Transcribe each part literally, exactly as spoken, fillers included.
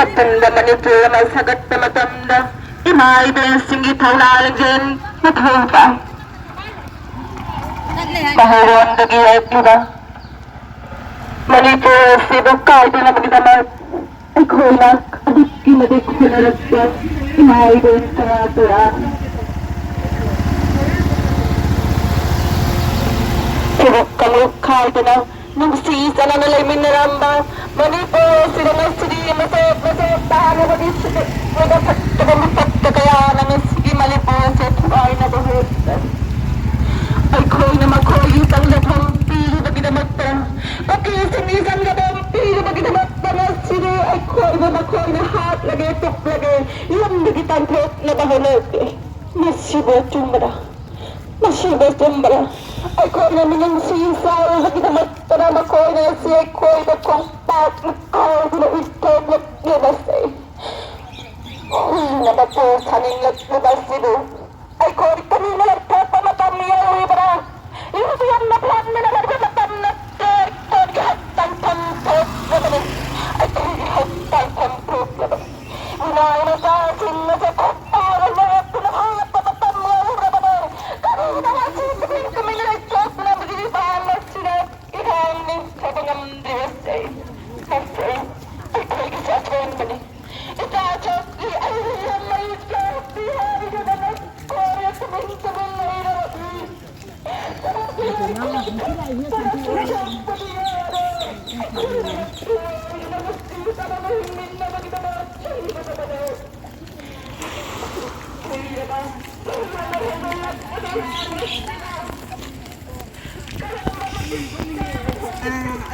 ꯑꯄꯨꯟꯕ ꯃꯅꯤꯄꯨꯔ ꯑꯃ ꯁꯥꯒꯠꯄ ꯃꯇꯝꯗ ꯏꯃꯥ ꯏꯕꯦꯜꯁꯤꯡꯒꯤ ꯊꯧꯅꯥ ꯂꯤꯡꯖꯦꯜ ꯃꯊꯧ ꯇꯥꯏ꯫ ꯃꯍꯩꯔꯣꯟꯗꯒꯤ ꯍꯧꯔꯛꯂꯤꯕ ꯃꯅꯤꯄꯨꯔ ꯑꯁꯤꯕꯨ ꯀꯥꯏꯗꯅꯕꯒꯤꯗꯃꯛ ꯑꯩꯈꯣꯏꯅ ꯑꯗꯨꯛꯀꯤ ꯃꯇꯤꯛ ꯍꯣꯠꯅꯔꯛꯄ ꯏꯃꯥ ꯏꯕꯦꯜ ꯀꯌꯥ ꯀꯌꯥ ꯐꯨꯔꯨꯞ ꯀꯥꯡꯂꯨꯞ ꯈꯥꯏꯗꯅ ꯅꯨꯡꯁꯤ ꯆꯥꯟꯅꯅ ꯂꯩꯃꯤꯟꯅꯔꯝꯕ ꯃꯅꯤꯄꯨꯔ ꯑꯁꯤꯗ ꯉꯁꯤꯗꯤ ꯃꯆꯦꯠ ꯃꯆꯦꯠ ꯇꯥꯅꯕꯒꯤ ꯁꯤꯖꯤꯟꯅꯕ ꯐꯠꯇꯕ ꯃꯤꯐꯠꯇ ꯀꯌꯥꯅ ꯉꯁꯤꯒꯤ ꯃꯅꯤꯄꯨꯔ ꯑꯁꯤ ꯊꯨꯒꯥꯏꯅꯕ ꯍꯧꯔꯛꯂꯦ꯫ ꯑꯩꯈꯣꯏꯅ ꯃꯈꯣꯏꯒꯤ ꯆꯪꯖꯐꯝ ꯄꯤꯔꯨꯕꯒꯤꯗꯃꯛꯇ, ꯀꯨꯀꯤꯁꯤꯡꯒꯤ ꯆꯪꯖꯐꯝ ꯄꯤꯔꯨꯕꯒꯤꯗꯃꯛꯇ ꯉꯁꯤꯗꯤ ꯑꯩꯈꯣꯏꯕꯨ ꯃꯈꯣꯏꯅ ꯍꯥꯠꯂꯒꯦ, ꯇꯨꯞꯂꯒꯦ, ꯌꯨꯝꯗꯒꯤ ꯇꯥꯟꯊꯣꯛꯅꯕ ꯍꯣꯠꯅꯔꯛꯂꯦ꯫ ꯃꯁꯤꯕꯨ ꯑꯆꯨꯝꯕꯔ? ꯃꯁꯤꯕꯨ ꯑꯆꯨꯝꯕꯔ? ꯑꯩꯈꯣꯏꯅ ꯃꯤꯅꯨꯡꯁꯤ ꯆꯥꯎꯔꯕꯒꯤꯗꯃꯛꯇꯅ ꯃꯈꯣꯏꯅ ꯉꯁꯤ ꯑꯩꯈꯣꯏꯗ ꯈꯣꯡꯄꯥꯛꯅ ꯀꯥꯎꯗꯨꯅ ꯏꯟꯊꯣꯛꯂꯛꯂꯤꯕꯁꯦ꯫ ꯍꯨꯏꯅ ꯃꯄꯨ ꯁꯥꯅꯤꯡꯂꯛꯂꯤꯕꯁꯤꯕꯨ ꯑꯩꯈꯣꯏ ꯀꯔꯤꯅ ꯂꯧꯊꯣꯛꯄ ꯃꯇꯝ ꯌꯧꯔꯤꯕ꯭ꯔꯥ? ꯏꯔꯨꯕ ꯌꯥꯝꯅ ꯐꯥꯠꯅꯅ ꯂꯩꯕ ꯃꯇꯝ ꯅꯠꯇꯦ꯫ ꯑꯩꯈꯣꯏꯒꯤ ꯍꯛ ꯇꯥꯏꯐꯝ ꯊꯣꯛꯂꯕꯅꯤ꯫ ꯑꯩꯈꯣꯏꯒꯤ ꯍꯛ ꯇꯥꯏꯐꯝ ꯊꯣꯛꯂꯕꯅꯤ꯫ ꯃꯤꯅꯥꯏ ꯃꯆꯥꯁꯤꯡ ꯑꯁꯦ ꯈꯨꯠ ꯄꯥꯏꯔ ꯂꯦꯞꯇꯨꯅ ꯍꯥꯠꯄ ꯃꯇꯝ ꯌꯧꯔꯕꯅꯤ꯫ ꯀꯔꯤꯅ ꯉꯁꯤ ꯇꯨꯃꯤꯟ ꯇꯨꯃꯤꯟꯅ ꯂꯩꯊꯣꯛꯇꯨꯅ ꯃꯁꯤꯒꯤ ꯐꯥꯝ ꯑꯁꯤꯗ ꯏꯔꯥꯡ ꯅꯤꯡꯊꯕ ꯉꯝꯗ꯭ꯔꯤꯕꯁꯦ? ꯃꯁꯤ ꯑꯩꯈꯣꯏꯒꯤ ꯆꯥꯛꯂꯦꯟꯕꯅꯤ꯫ ꯏꯆꯥ ꯆꯣꯛꯄꯤ ꯑꯩ ꯍꯨꯏ ꯑꯃ ꯏꯆꯥ ꯆꯣꯛꯄꯤ ꯍꯥꯏꯔꯤꯕꯅ ꯀꯣꯔꯦ ꯇꯨꯃꯤꯟ ꯇꯨꯃꯤꯟ ꯂꯩꯔꯕꯗꯤ꯫ ꯑꯥ,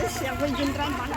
ꯑꯁ, ꯑꯩꯈꯣꯏ ꯖꯨꯟ ꯇꯔꯥꯅꯤꯄꯥꯟ꯫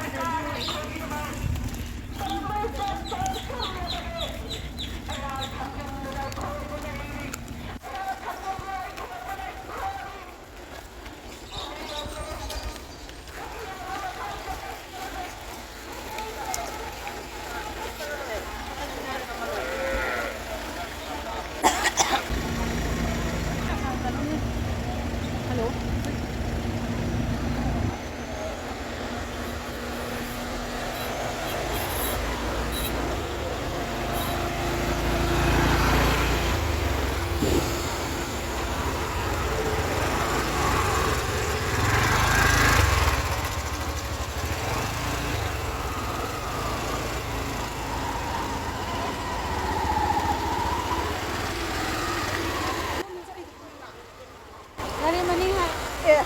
ꯒꯥꯔꯤ ꯃꯅꯤꯡ ꯍꯥꯏ꯫ ꯑꯦ꯫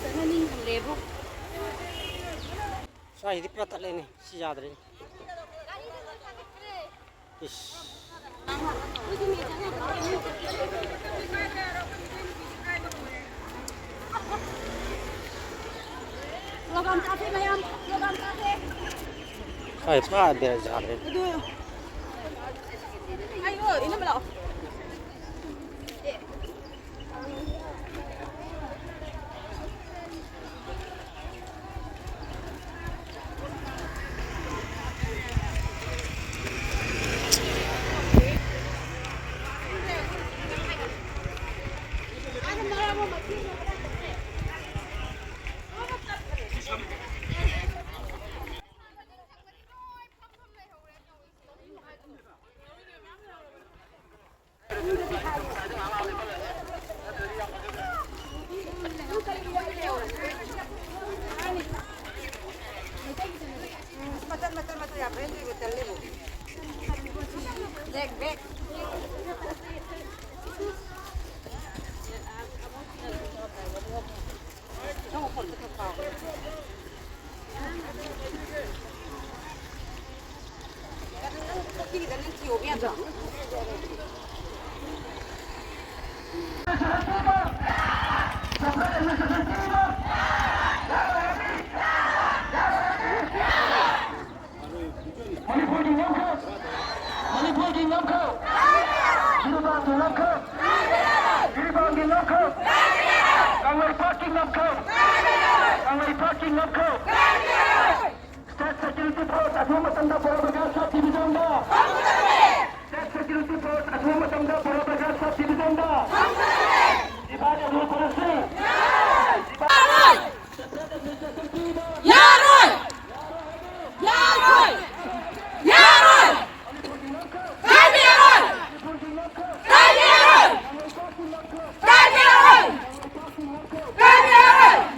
ꯆꯠꯅꯅꯤꯡꯍꯜꯂꯦꯕꯨ꯫ ꯁ꯭ꯋꯥꯏꯁꯤꯗꯤ ꯄꯨꯔꯥ ꯇꯠꯂꯦꯅꯦ꯫ ꯁꯤ ꯌꯥꯗ꯭ꯔꯦꯅꯦ꯫ ꯏꯁ꯫ ꯁ꯭ꯋꯥꯏ ꯄꯨꯔꯥ ꯕꯦꯔꯥ ꯌꯥꯗ꯭ꯔꯦ꯫ ꯑꯗꯨ꯫ ꯑꯩꯌꯣ, ꯏꯅꯝꯃ ꯂꯥꯛꯑꯣ꯫ ꯃꯆꯟ, ꯃꯆꯟ, ꯃꯆꯟ ꯌꯥꯝ ꯐꯖꯅ ꯆꯜꯂꯦꯕꯨ꯫ Bag, bag. ꯀꯪꯂꯩꯄꯥꯛꯀꯤ ꯉꯝꯈꯩ! ꯀꯪꯂꯩꯄꯥꯛꯀꯤ ꯉꯝꯈꯩ! State Security Force ꯑꯊꯨꯕ ꯃꯇꯝꯗ ꯕꯣꯔꯥ ꯕꯖꯥꯔ Sub Division ꯗ! State Security Force ꯑꯊꯨꯕ ꯃꯇꯝꯗ ꯕꯣꯔꯥ ꯕꯖꯥꯔ Sub Division the! Divide and rule policy! ꯌꯥꯔꯣꯏ! ꯌꯥꯔꯣꯏ! ꯌꯥꯔꯣꯏ! ꯀꯥꯏꯕ ꯌꯥꯔꯣꯏ! ꯀꯥꯏꯕ ꯌꯥꯔꯣꯏ! ꯀꯥꯏꯕ ꯌꯥꯔꯣꯏ! ꯀꯥꯏꯕ ꯌꯥꯔꯣꯏ!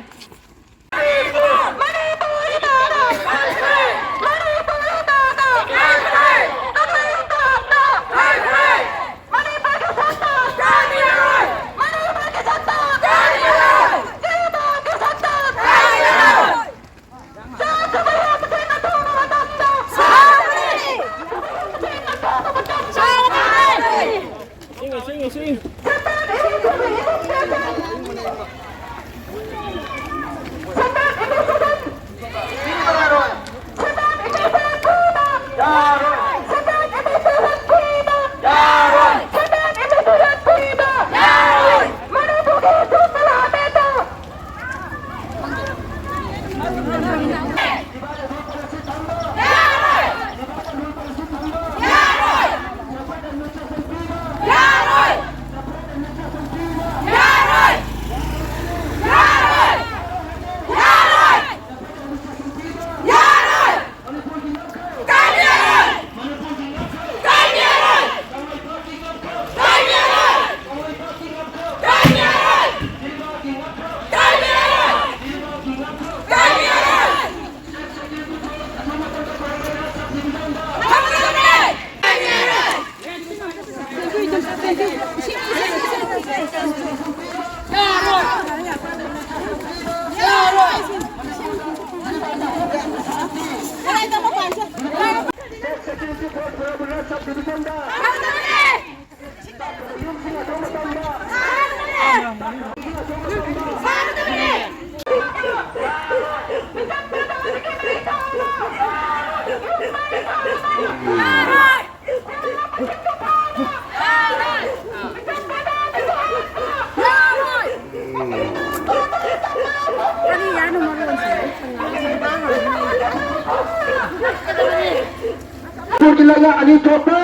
ꯃꯅꯤꯄꯨꯔꯒꯤ ꯂꯩꯉꯥꯛ ꯑꯅꯤ ꯊꯣꯛꯄ,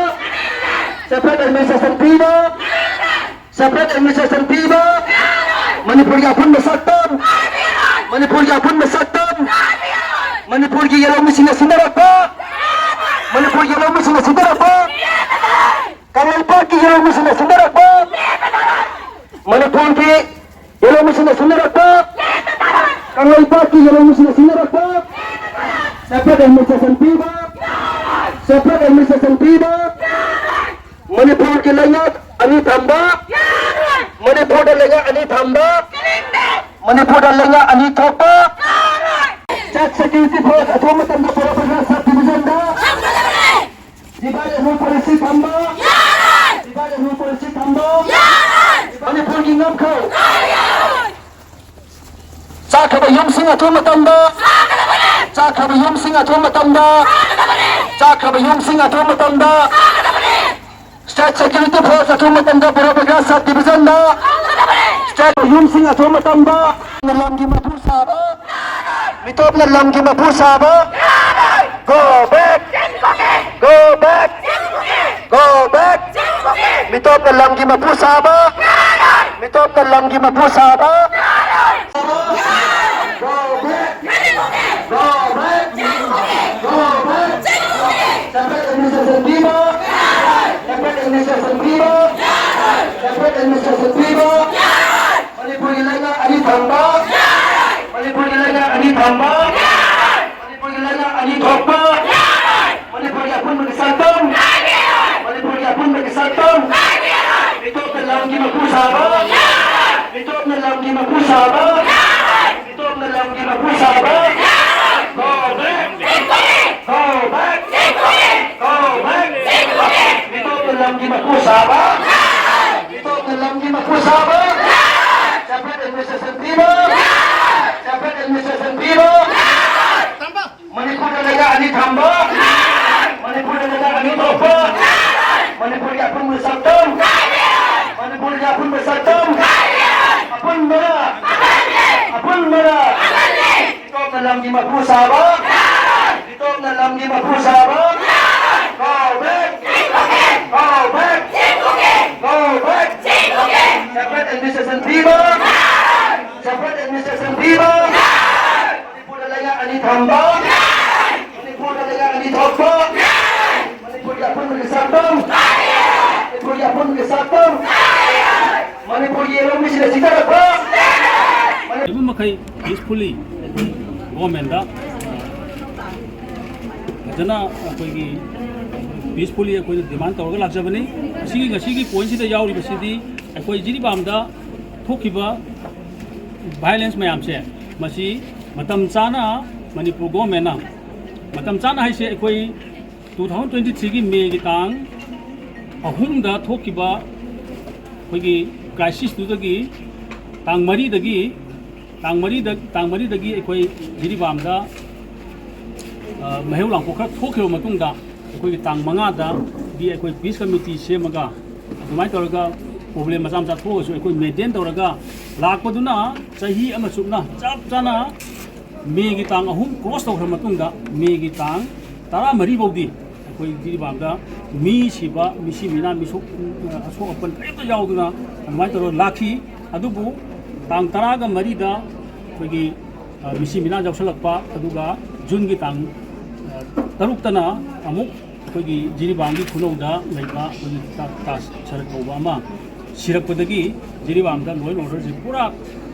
separate administration ꯄꯤꯕ, separate administration ꯄꯤꯕ, ꯃꯅꯤꯄꯨꯔꯒꯤ ꯑꯄꯨꯟꯕ ꯁꯛꯇꯝ, ꯃꯅꯤꯄꯨꯔꯒꯤ ꯑꯄꯨꯟꯕ ꯁꯛꯇꯝ, ꯃꯅꯤꯄꯨꯔꯒꯤ ꯌꯦꯜꯍꯧꯃꯤꯁꯤꯡꯅ ꯁꯤꯟꯅꯔꯛꯄ, ꯃꯅꯤꯄꯨꯔꯒꯤ ꯌꯦꯜꯍꯧꯃꯤꯁꯤꯡꯅ ꯁꯤꯟꯅꯔꯛꯄ, ꯀꯪꯂꯩꯄꯥꯛꯀꯤ ꯌꯦꯜꯍꯧꯃꯤꯁꯤꯡꯅ ꯁꯤꯟꯅꯔꯛꯄ, ꯃꯅꯤꯄꯨꯔꯒꯤ ꯌꯦꯜꯍꯧꯃꯤꯁꯤꯡꯅ ꯁꯤꯟꯅꯔꯛꯄ, ꯀꯪꯂꯩꯄꯥꯛꯀꯤ ꯌꯦꯜꯍꯧꯃꯤꯁꯤꯡꯅ ꯁꯤꯟꯅꯔꯛꯄ, separate administration ꯄꯤꯕ, separate administration ꯄꯤꯕ, ꯃꯅꯤꯄꯨꯔꯒꯤ ꯂꯩꯉꯥꯛ ꯑꯅꯤ ꯊꯝꯕ, ꯃꯅꯤꯄꯨꯔꯗ ꯂꯩꯉꯥꯛ ꯑꯅꯤ ꯊꯝꯕ, ꯃꯅꯤꯄꯨꯔꯗ ꯂꯩꯉꯥꯛ ꯑꯅꯤ ꯊꯣꯛꯄ, state security force ꯑꯊꯨꯕ ꯃꯇꯝꯗ ꯄꯨꯔꯛꯄ sub division the divide and rule policy ꯊꯝꯕ, divide and rule policy ꯊꯝꯕ, ꯃꯅꯤꯄꯨꯔꯒꯤ ꯉꯝꯈꯩ ꯆꯥꯈ꯭ꯔꯕ ꯌꯨꯝꯁꯤꯡ ꯑꯊꯨꯕ ꯃꯇꯝꯗ, ꯆꯥꯈ꯭ꯔꯕ ꯌꯨꯝꯁꯤꯡ ꯑꯊꯨꯕ ꯃꯇꯝꯗ, ꯆꯥꯈ꯭ꯔꯕ ꯌꯨꯝꯁꯤꯡ ꯑꯊꯨꯕ ꯃꯇꯝꯗ, state security force ꯑꯊꯨꯕ ꯃꯇꯝꯗ ꯕꯣꯔꯣ ꯕꯒ꯭ꯔꯥ sub division ꯗ, state ꯌꯨꯝꯁꯤꯡ ꯑꯊꯨꯕ ꯃꯇꯝꯗ, ꯂꯝꯒꯤ ꯃꯄꯨ ꯁꯥꯕ, ꯃꯤꯇꯣꯞꯅ ꯂꯝꯒꯤ ꯃꯄꯨ ꯁꯥꯕ, go back, go back, go back, ꯃꯤꯇꯣꯞꯅ ꯂꯝꯒꯤ ꯃꯄꯨ ꯁꯥꯕ, ꯃꯤꯇꯣꯞꯅ ꯂꯝꯒꯤ ꯃꯄꯨ ꯁꯥꯕ, go back, go back, go back, separate administration ꯄꯤꯕ, separate administration ꯄꯤꯕ, separate administration ꯄꯤꯕ, ꯃꯅꯤꯄꯨꯔꯒꯤ ꯂꯩꯉꯥꯛ ꯑꯅꯤ ꯊꯝꯕ, ꯃꯅꯤꯄꯨꯔꯒꯤ ꯂꯩꯉꯥꯛ ꯑꯅꯤ ꯊꯝꯕ, ꯃꯅꯤꯄꯨꯔꯒꯤ ꯂꯩꯉꯥꯛ ꯑꯅꯤ ꯊꯣꯛꯄ, ꯃꯅꯤꯄꯨꯔꯒꯤ ꯑꯄꯨꯟꯕꯒꯤ ꯁꯛꯇꯝ, ꯃꯅꯤꯄꯨꯔꯒꯤ ꯑꯄꯨꯟꯕꯒꯤ ꯁꯛꯇꯝ, ꯃꯤꯇꯣꯞꯅ ꯂꯝꯒꯤ ꯃꯄꯨ ꯁꯥꯕ, ꯃꯤꯇꯣꯞꯅ ꯂꯝꯒꯤ ꯃꯄꯨ ꯁꯥꯕ, ꯃꯤꯇꯣꯞꯅ ꯂꯝꯒꯤ ꯃꯄꯨ ꯁꯥꯕ, go back, go back, go back, ꯃꯤꯇꯣꯞꯅ ꯂꯝꯒꯤ ꯃꯄꯨ ꯁꯥꯕ, ꯃꯤꯇꯣꯞꯅ ꯂꯝꯒꯤ ꯃꯄꯨ ꯁꯥꯕ, separate administration ꯄꯤꯕ, separate administration ꯄꯤꯕ, ꯃꯅꯤꯄꯨꯔꯗ ꯂꯩꯉꯥꯛ ꯑꯅꯤ ꯊꯝꯕ, ꯃꯅꯤꯄꯨꯔꯗ ꯂꯩꯉꯥꯛ ꯑꯅꯤ ꯊꯣꯛꯄ, ꯃꯅꯤꯄꯨꯔꯒꯤ ꯑꯄꯨꯟꯕ ꯁꯛꯇꯝ, ꯃꯅꯤꯄꯨꯔꯒꯤ ꯑꯄꯨꯟꯕ ꯁꯛꯇꯝ, ꯑꯄꯨꯟꯕꯅ, ꯑꯄꯨꯟꯕꯅ, ꯃꯤꯇꯣꯞꯅ ꯂꯝꯒꯤ ꯃꯄꯨ ꯁꯥꯕ, ꯃꯤꯇꯣꯞ ꯂꯝꯒꯤ ꯃꯄꯨ ꯁꯥꯕ꯫ Go back! Go back! Go back! Separate administration ꯄꯤꯕ! Separate administration ꯄꯤꯕ! ꯃꯅꯤꯄꯨꯔꯗ ꯂꯩꯉꯥꯛ ꯑꯅꯤ ꯊꯝꯕ! ꯃꯅꯤꯄꯨꯔꯗ ꯂꯩꯉꯥꯛ ꯑꯅꯤ ꯊꯣꯛꯄ! ꯃꯅꯤꯄꯨꯔꯒꯤ ꯑꯄꯨꯟꯕꯒꯤ ꯁꯛꯇꯝ! ꯃꯅꯤꯄꯨꯔꯒꯤ ꯑꯄꯨꯟꯕꯒꯤ ꯁꯛꯇꯝ! ꯃꯅꯤꯄꯨꯔꯒꯤ ꯌꯦꯜꯍꯧꯃꯤꯁꯤꯡꯅ ꯁꯤꯊꯔꯛꯄ! ꯃꯅꯤ- ꯂꯩꯕ ꯃꯈꯩ peacefully governmentꯗ ꯐꯖꯅ ꯑꯩꯈꯣꯏꯒꯤ peacefully ꯑꯩꯈꯣꯏꯅ demand ꯇꯧꯔꯒ ꯂꯥꯛꯆꯕꯅꯤ꯫ ꯑꯁꯤꯒꯤ ꯉꯁꯤꯒꯤ pointꯁꯤꯗ ꯌꯥꯎꯔꯤꯕꯁꯤꯗꯤ ꯑꯩꯈꯣꯏ ꯖꯤꯔꯤꯕꯥꯝꯗ ꯊꯣꯛꯈꯤꯕ violence ꯃꯌꯥꯝꯁꯦ, ꯃꯁꯤ ꯃꯇꯝ ꯆꯥꯅ ꯃꯅꯤꯄꯨꯔ governmentꯅ, ꯃꯇꯝ ꯆꯥꯅ ꯍꯥꯏꯁꯦ ꯑꯩꯈꯣꯏ two thousand twenty threeꯒꯤ Mayꯒꯤ ꯇꯥꯡ ꯑꯍꯨꯝꯗ ꯊꯣꯛꯈꯤꯕ ꯑꯩꯈꯣꯏꯒꯤ crisisꯇꯨꯗꯒꯤ, ꯇꯥꯡ ꯃꯔꯤꯗꯒꯤ, ꯇꯥꯡ ꯃꯔꯤꯗ, ꯇꯥꯡ ꯃꯔꯤꯗꯒꯤ ꯑꯩꯈꯣꯏ ꯖꯤꯔꯤꯕꯥꯝꯗ, ꯑ, ꯃꯩꯍꯧ ꯂꯥꯡꯄꯣꯛ ꯈꯔ ꯊꯣꯛꯈꯤꯕ ꯃꯇꯨꯡꯗ, ꯑꯩꯈꯣꯏꯒꯤ ꯇꯥꯡ ꯃꯉꯥꯗꯒꯤ ꯑꯩꯈꯣꯏ peace committee ꯁꯦꯝꯃꯒ, ꯑꯗꯨꯃꯥꯏꯅ ꯇꯧꯔꯒ problem ꯃꯆꯥ ꯃꯆꯥ ꯊꯣꯛꯑꯁꯨ ꯑꯩꯈꯣꯏ maintain ꯇꯧꯔꯒ ꯂꯥꯛꯄꯗꯨꯅ ꯆꯍꯤ ꯑꯃ ꯆꯨꯞꯅ ꯆꯞ ꯆꯥꯅ Mayꯒꯤ ꯇꯥꯡ ꯑꯍꯨꯝ cross ꯇꯧꯈ꯭ꯔ ꯃꯇꯨꯡꯗ, Mayꯒꯤ ꯇꯥꯡ ꯇꯔꯥꯃꯔꯤ ꯐꯥꯎꯗꯤ ꯑꯩꯈꯣꯏ ꯖꯤꯔꯤꯕꯥꯝꯗ ꯃꯤ ꯁꯤꯕ, ꯃꯤꯁꯤ ꯃꯤꯅꯥ, ꯃꯤꯁꯣꯛ, ꯑꯁꯣꯛ ꯑꯄꯟ ꯀꯔꯤꯝꯇ ꯌꯥꯎꯗꯅ ꯑꯗꯨꯃꯥꯏꯅ ꯇꯧꯔꯒ ꯂꯥꯛꯈꯤ꯫ ꯑꯗꯨꯕꯨ ꯇꯥꯡ ꯇꯔꯥꯒ ꯃꯔꯤꯗ ꯑꯩꯈꯣꯏꯒꯤ, ꯑ, ꯃꯤꯁꯤ ꯃꯤꯅꯥ ꯌꯥꯎꯁꯜꯂꯛꯄ, ꯑꯗꯨꯒ Juneꯒꯤ ꯇꯥꯡ, ꯑ, ꯇꯔꯨꯛꯇꯅ ꯑꯃꯨꯛ ꯑꯩꯈꯣꯏꯒꯤ ꯖꯤꯔꯤꯕꯥꯝꯒꯤ ꯈꯨꯅꯧꯗ ꯂꯩꯕ ꯑꯩꯈꯣꯏꯒꯤ ꯇꯥ-, ꯇꯥꯖ ꯁꯔꯠ ꯀꯧꯕ ꯑꯃ ꯁꯤꯔꯛꯄꯗꯒꯤ ꯖꯤꯔꯤꯕꯥꯝꯗ law and orderꯁꯦ ꯄꯨꯔꯥ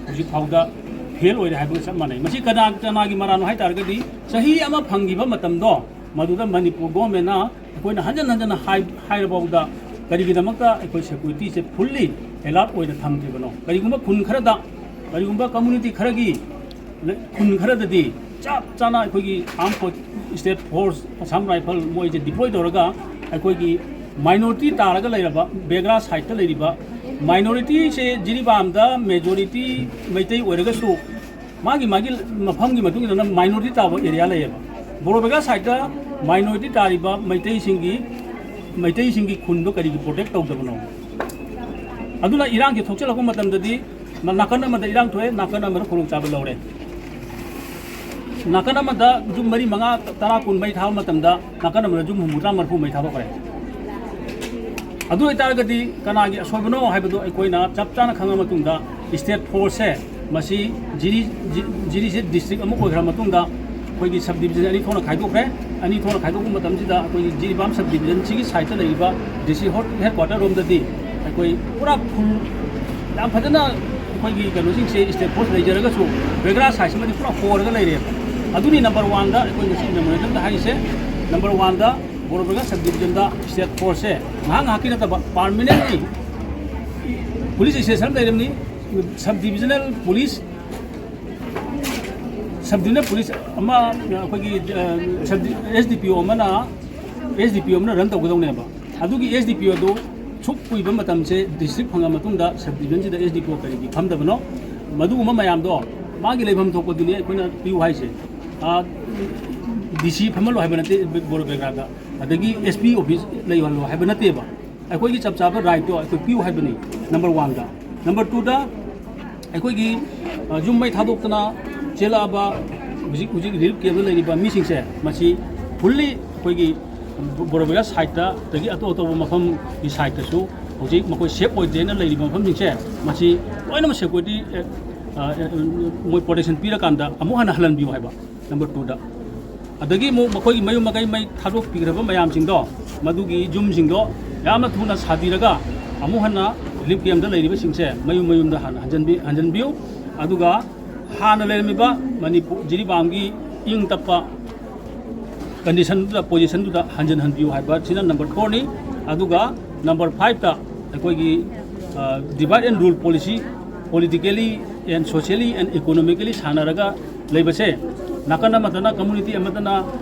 ꯍꯧꯖꯤꯛ ꯐꯥꯎꯗ fail ꯑꯣꯏꯔꯦ ꯍꯥꯏꯕꯒ ꯆꯞ ꯃꯥꯟꯅꯩ꯫ ꯃꯁꯤ ꯀꯅꯥ ꯀꯅꯥꯒꯤ ꯃꯔꯥꯜꯅꯣ ꯍꯥꯏ ꯇꯥꯔꯒꯗꯤ, ꯆꯍꯤ ꯑꯃ ꯐꯪꯈꯤꯕ ꯃꯇꯝꯗꯣ, ꯃꯗꯨꯗ ꯃꯅꯤꯄꯨꯔ governmentꯅ ꯑꯩꯈꯣꯏꯅ ꯍꯟꯖꯟ ꯍꯟꯖꯟꯅ ꯍꯥꯏ-, ꯍꯥꯏꯔꯐꯥꯎꯗ ꯀꯔꯤꯒꯤꯗꯃꯛꯇ ꯑꯩꯈꯣꯏ securityꯁꯦ fully alert ꯑꯣꯏꯅ ꯊꯝꯗ꯭ꯔꯤꯕꯅꯣ? ꯀꯔꯤꯒꯨꯝꯕ ꯈꯨꯟ ꯈꯔꯗ, ꯀꯔꯤꯒꯨꯝꯕ community ꯈꯔꯒꯤ ꯂꯩ-, ꯈꯨꯟ ꯈꯔꯗꯗꯤ ꯆꯞ ꯆꯥꯅ ꯑꯩꯈꯣꯏꯒꯤ armed force, state force, Assam Rifle ꯃꯣꯏꯁꯦ deploy ꯇꯧꯔꯒ ꯑꯩꯈꯣꯏꯒꯤ minority ꯇꯥꯔꯒ ꯂꯩꯔꯕ ꯕꯦꯒ꯭ꯔꯥ sideꯇ ꯂꯩꯔꯤꯕ minorityꯁꯦ ꯖꯤꯔꯤꯕꯥꯝꯗ majority ꯃꯩꯇꯩ ꯑꯣꯏꯔꯒꯁꯨ ꯃꯥꯒꯤ ꯃꯥꯒꯤ ꯃꯐꯝꯒꯤ ꯃꯇꯨꯡ ꯏꯟꯅ minority ꯇꯥꯕ area ꯂꯩꯌꯦꯕ꯫ ꯕꯣꯔꯣꯕꯦꯒꯥ sideꯇ minority ꯇꯥꯔꯤꯕ ꯃꯩꯇꯩꯁꯤꯡꯒꯤ, ꯃꯩꯇꯩꯁꯤꯡꯒꯤ ꯈꯨꯟꯗꯣ ꯀꯔꯤꯒꯤ protect ꯇꯧꯗꯕꯅꯣ? ꯑꯗꯨꯅ ꯏꯔꯥꯡꯁꯦ ꯊꯣꯛꯆꯜꯂꯛꯄ ꯃꯇꯝꯗꯗꯤ ꯅꯥꯀꯟ ꯑꯃꯗ ꯏꯔꯥꯡ ꯊꯣꯛꯑꯦ, ꯅꯥꯀꯟ ꯑꯃꯗ ꯈꯨꯗꯣꯡꯆꯥꯕ ꯂꯧꯔꯦ꯫ ꯅꯥꯀꯟ ꯑꯃꯗ ꯌꯨꯝ ꯃꯔꯤ, ꯃꯉꯥ, ꯇꯔꯥ, ꯀꯨꯟ ꯃꯩ ꯊꯥꯕ ꯃꯇꯝꯗ, ꯅꯥꯀꯟ ꯑꯃꯗ ꯌꯨꯝ ꯍꯨꯝꯐꯨꯇꯔꯥ, ꯃꯔꯤꯐꯨ ꯃꯩ ꯊꯥꯗꯣꯛꯈ꯭ꯔꯦ꯫ ꯑꯗꯨ ꯑꯣꯏꯇꯥꯔꯒꯗꯤ ꯀꯅꯥꯒꯤ ꯑꯁꯣꯏꯕꯅꯣ ꯍꯥꯏꯕꯗꯨ ꯑꯩꯈꯣꯏꯅ ꯆꯞ ꯆꯥꯅ ꯈꯪꯉ ꯃꯇꯨꯡꯗ, ꯁ꯭ꯇꯦꯠ ꯐꯣꯔꯁꯁꯦ ꯃꯁꯤ ꯖꯤꯔꯤ-, ꯖꯤ-, ꯖꯤꯔꯤꯁꯦ ꯗꯤꯁꯇ꯭ꯔꯤꯛ ꯑꯃ ꯑꯣꯏꯈ꯭ꯔ ꯃꯇꯨꯡꯗ, ꯑꯩꯈꯣꯏꯒꯤ ꯁꯕ ꯗꯤꯕꯤꯖꯟ ꯑꯅꯤ ꯊꯣꯛꯅ ꯈꯥꯏꯗꯣꯛꯈ꯭ꯔꯦ꯫ ꯑꯅꯤ ꯊꯣꯛꯅ ꯈꯥꯏꯗꯣꯛꯄ ꯃꯇꯝꯁꯤꯗ, ꯑꯩꯈꯣꯏꯒꯤ ꯖꯤꯔꯤꯕꯥꯝ ꯁꯕ ꯗꯤꯕꯤꯖꯟꯁꯤꯒꯤ ꯁꯥꯏꯠꯇ ꯂꯩꯔꯤꯕ ꯗꯤ ꯁꯤ ꯍꯣꯠ-, ꯍꯦꯗ ꯀ꯭ꯋꯥꯇꯔ ꯔꯣꯝꯗꯗꯤ ꯑꯩꯈꯣꯏ ꯄꯨꯔꯥ ꯐꯨꯜ, ꯌꯥꯝ ꯐꯖꯅ ꯑꯩꯈꯣꯏꯒꯤ ꯀꯩꯅꯣꯁꯤꯡꯁꯦ, ꯁ꯭ꯇꯦꯠ ꯐꯣꯔꯁ ꯂꯩꯖꯔꯒꯁꯨ, ꯕꯦꯒ꯭ꯔꯥ ꯁꯥꯏꯠꯁꯤꯃꯗꯤ ꯄꯨꯔꯥ ꯍꯣꯔꯒ ꯂꯩꯔꯦꯕ꯫ ꯑꯗꯨꯅꯤ ꯅꯝꯕꯔ ꯋꯥꯟꯗ ꯑꯩꯈꯣꯏ ꯉꯁꯤ ꯃꯦꯃꯣꯔꯦꯟꯗꯝꯗ ꯍꯥꯏꯔꯤꯁꯦ꯫ ꯅꯝꯕꯔ ꯋꯥꯟꯗ ꯕꯣꯔꯣꯕꯦꯒꯥ ꯁꯕ ꯗꯤꯕꯤꯖꯟꯗ ꯁ꯭ꯇꯦꯠ ꯐꯣꯔꯁꯁꯦ ꯉꯥꯏꯍꯥꯛ ꯉꯥꯏꯍꯥꯛꯀꯤ ꯅꯠꯇꯕ, ꯄꯥꯔꯃꯤꯅꯦꯟꯠꯂꯤ ꯄꯨꯂꯤꯁ ꯁ꯭ꯇꯦꯁꯟ ꯑꯃ ꯂꯩꯔꯝꯅꯤ, ꯁꯕ ꯗꯤꯕꯤꯖꯅꯦꯜ ꯄꯨꯂꯤꯁ, ꯁꯕ ꯗꯤꯕꯤꯖꯅꯦꯜ ꯄꯨꯂꯤꯁ ꯑꯃ, ꯑꯩꯈꯣꯏꯒꯤ, ꯑ, ꯁꯕ ꯗꯤ-, ꯑꯦꯁ ꯗꯤ ꯄꯤ ꯑꯣ ꯑꯃꯅ, ꯑꯦꯁ ꯗꯤ ꯄꯤ ꯑꯣ ꯑꯃꯅ ꯔꯟ ꯇꯧꯒꯗꯧꯅꯦꯕ꯫ ꯑꯗꯨꯒꯤ ꯑꯦꯁ ꯗꯤ ꯄꯤ ꯑꯣꯗꯨ ꯁꯨꯛ ꯀꯨꯏꯕ ꯃꯇꯝꯁꯦ, ꯗꯤꯁꯇ꯭ꯔꯤꯛ ꯐꯪꯉ ꯃꯇꯨꯡꯗ ꯁꯕ ꯗꯤꯕꯤꯖꯟꯁꯤꯗ ꯑꯦꯁ ꯗꯤ ꯄꯤ ꯑꯣ ꯀꯔꯤꯒꯤ ꯐꯝꯗꯕꯅꯣ? ꯃꯗꯨꯒꯨꯝꯕ ꯃꯌꯥꯝꯗꯣ ꯃꯥꯒꯤ ꯂꯩꯐꯝ ꯊꯣꯛꯄꯗꯨꯅꯤ ꯑꯩꯈꯣꯏꯅ ꯄꯤꯌꯨ ꯍꯥꯏꯁꯦ꯫ ꯑꯥ, ꯗꯤ ꯁꯤ ꯐꯝꯍꯜꯂꯣ ꯍꯥꯏꯕ ꯅꯠꯇꯦ ꯕꯣꯔꯣꯕꯦꯒ꯭ꯔꯥꯗ, ꯑꯗꯒꯤ ꯑꯦꯁ ꯄꯤ ꯑꯣꯐꯤꯁ ꯂꯩꯍꯜꯂꯣ ꯍꯥꯏꯕ ꯅꯠꯇꯦꯕ꯫ ꯑꯩꯈꯣꯏꯒꯤ ꯆꯞ ꯆꯥꯕ ꯔꯥꯏꯠꯇꯣ ꯑꯩꯈꯣꯏ ꯄꯤꯌꯨ ꯍꯥꯏꯕꯅꯤ, ꯅꯝꯕꯔ ꯋꯥꯟꯗ꯫ ꯅꯝꯕꯔ ꯇꯨꯗ, ꯑꯩꯈꯣꯏꯒꯤ, ꯑ, ꯌꯨꯝ ꯃꯩ ꯊꯥꯗꯣꯛꯇꯅ ꯆꯦꯜꯂꯛꯑꯕ, ꯍꯧꯖꯤꯛ, ꯍꯧꯖꯤꯛ ꯔꯤꯂꯤꯐ ꯀꯦꯝꯞꯇ ꯂꯩꯔꯤꯕ ꯃꯤꯁꯤꯡꯁꯦ, ꯃꯁꯤ ꯐꯨꯜꯂꯤ ꯑꯩꯈꯣꯏꯒꯤ ꯕꯣꯔꯣꯕꯦꯒꯥ ꯁꯥꯏꯠꯇ, ꯑꯗꯒꯤ ꯑꯇꯣꯞ ꯑꯇꯣꯞꯄ ꯃꯐꯝꯒꯤ ꯁꯥꯏꯠꯇꯁꯨ ꯍꯧꯖꯤꯛ ꯃꯈꯣꯏ ꯁꯦꯐ ꯑꯣꯏꯗ꯭ꯔꯦꯅ ꯂꯩꯔꯤꯕ ꯃꯐꯝꯁꯤꯡꯁꯦ, ꯃꯁꯤ ꯂꯣꯏꯅꯃꯛ ꯁꯦꯀ꯭ꯌꯨꯔꯤꯇꯤ, ꯑ, ꯑ, ꯃꯣꯏ ꯄ꯭ꯔꯣꯇꯦꯛꯁꯟ ꯄꯤꯔꯀꯥꯟꯗ ꯑꯃꯨꯛ ꯍꯟꯅ ꯍꯜꯍꯟꯕꯤꯌꯨ ꯍꯥꯏꯕ, ꯅꯝꯕꯔ ꯇꯨꯗ꯫ ꯑꯗꯒꯤ ꯑꯃꯨꯛ ꯃꯈꯣꯏꯒꯤ ꯃꯌꯨꯝ ꯃꯀꯩ ꯃꯩ ꯊꯥꯗꯣꯛꯄꯤꯈ꯭ꯔꯕ ꯃꯌꯥꯝꯁꯤꯡꯗꯣ, ꯃꯗꯨꯒꯤ ꯌꯨꯝꯁꯤꯡꯗꯣ ꯌꯥꯝꯅ ꯊꯨꯅ ꯁꯥꯕꯤꯔꯒ, ꯑꯃꯨꯛ ꯍꯟꯅ ꯔꯤꯂꯤꯐ ꯀꯦꯝꯞꯇ ꯂꯩꯔꯤꯕꯁꯤꯡꯁꯦ ꯃꯌꯨꯝ ꯃꯌꯨꯝꯗ ꯍꯥꯟꯅ ꯍꯟꯖꯟꯕꯤ-, ꯍꯟꯖꯟꯕꯤꯌꯨ꯫ ꯑꯗꯨꯒ ꯍꯥꯟꯅ ꯂꯩꯔꯝꯃꯤꯕ ꯃꯅꯤꯄꯨꯔ, ꯖꯤꯔꯤꯕꯥꯝꯒꯤ ꯏꯪ ꯇꯞꯄ ꯀꯟꯗꯤꯁꯟꯗꯨꯗ, ꯄꯣꯖꯤꯁꯟꯗꯨꯗ ꯍꯟꯖꯟꯍꯟꯕꯤꯌꯨ ꯍꯥꯏꯕ ꯁꯤꯅ ꯅꯝꯕꯔ ꯐꯣꯔꯅꯤ꯫ ꯑꯗꯨꯒ ꯅꯝꯕꯔ ꯐꯥꯏꯚꯇ ꯑꯩꯈꯣꯏꯒꯤ, ꯑ, divide and rule policy, politically and socially and economically ꯁꯥꯟꯅꯔꯒ ꯂꯩꯕꯁꯦ, ꯅꯥꯀꯟ ꯑꯃꯗꯅ ꯀꯝꯃꯨꯅꯤꯇꯤ ꯑꯃꯗꯅ,